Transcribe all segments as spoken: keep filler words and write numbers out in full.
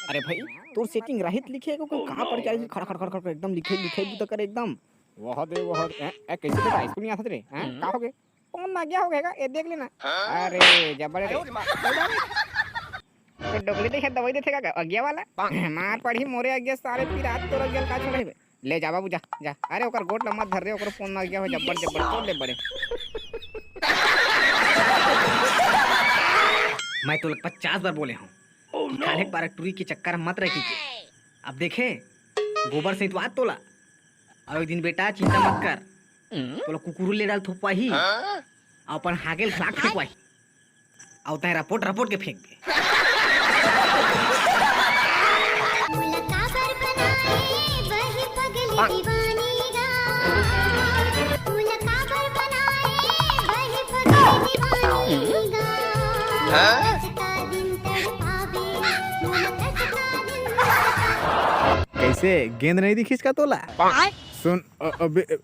अरे भाई, तोर सेटिंग रहित लिखे को कोई कहाँ पढ़ के आइस? खड़ खड़ खड़ खड़ एकदम लिखे लिखे भी तो करे एकदम। वह दे वह, ए, ए, कैसे बेटा स्कूल नहीं आता रे? हैं? का हो गए? कौन ना गया हो गएगा? ये देख लेना। अरे जबड़ रे। तो डोकली देखे दवाई देथे का अगिया वाला? मार पड़ी मोरे अगिया सारे पिरात तोर अगिया का छोड़े बे। ले जा बाबू, जा, जा। अरे ओकर गोट ल मत धर रे, ओकर फोन म अगिया हो जब्बड़ जब्बड़ तोड़ ले बड़े। मैं तो पचास बार बोले हूँ कि काले पारा टुरी के चक्कर मत रखी के। अब देखे, गोबर से इतवा तोला। और एक दिन बेटा चिंता मत कर, तोला कुकुर ले डाल थोपवा ही, अपन हागेल खलाक थोपवा ही। अउ तैं रपोट रपोट के फेंक दे। मोला काबर बनाए वही पगली दीवानी गा। मोला काबर बनाए वही पगली दीवानी गा। हाँ? कतका दिन तड़पाबे, मोला कतका दिन तड़पाबे। कैसे, गेंद नहीं दिखिस का तोला? सुन, अ-, अबे, अ-, अ-,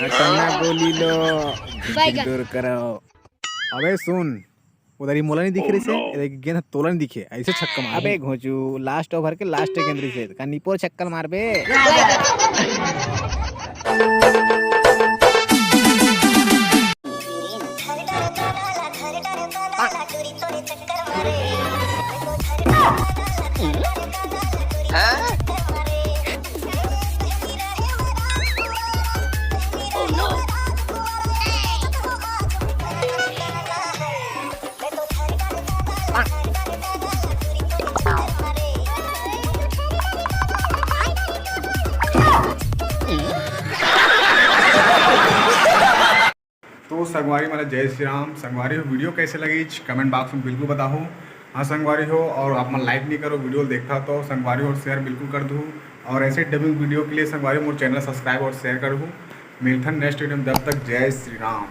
टन्ना गोली लो, दूर करो। अबे सुन, उधर ही मोला नहीं दिखे रहिसे, एदे गेंद तोला नहीं दिखे, ऐसे छक्का मार। अबे घोंचू, लास्ट ओवर के लास्ट गेंद रहिसे, का निपोर छक्का मारबे। तो संगवारी मन ला जय श्री राम। संगवारी हो, वीडियो कैसे लगिस, कमेंट बॉक्स में बिल्कुल बताओ। हाँ संगवारी हो, और आप मन लाइक नहीं करो, वीडियो देखता तो संगवारी हो, शेयर बिल्कुल कर दू। और ऐसे डबिंग वीडियो के लिए संगवारी हो, मोर चैनल सब्सक्राइब और शेयर कर दू। मिलथन नेक्स्ट वीडियो में, तब तक जय श्री राम।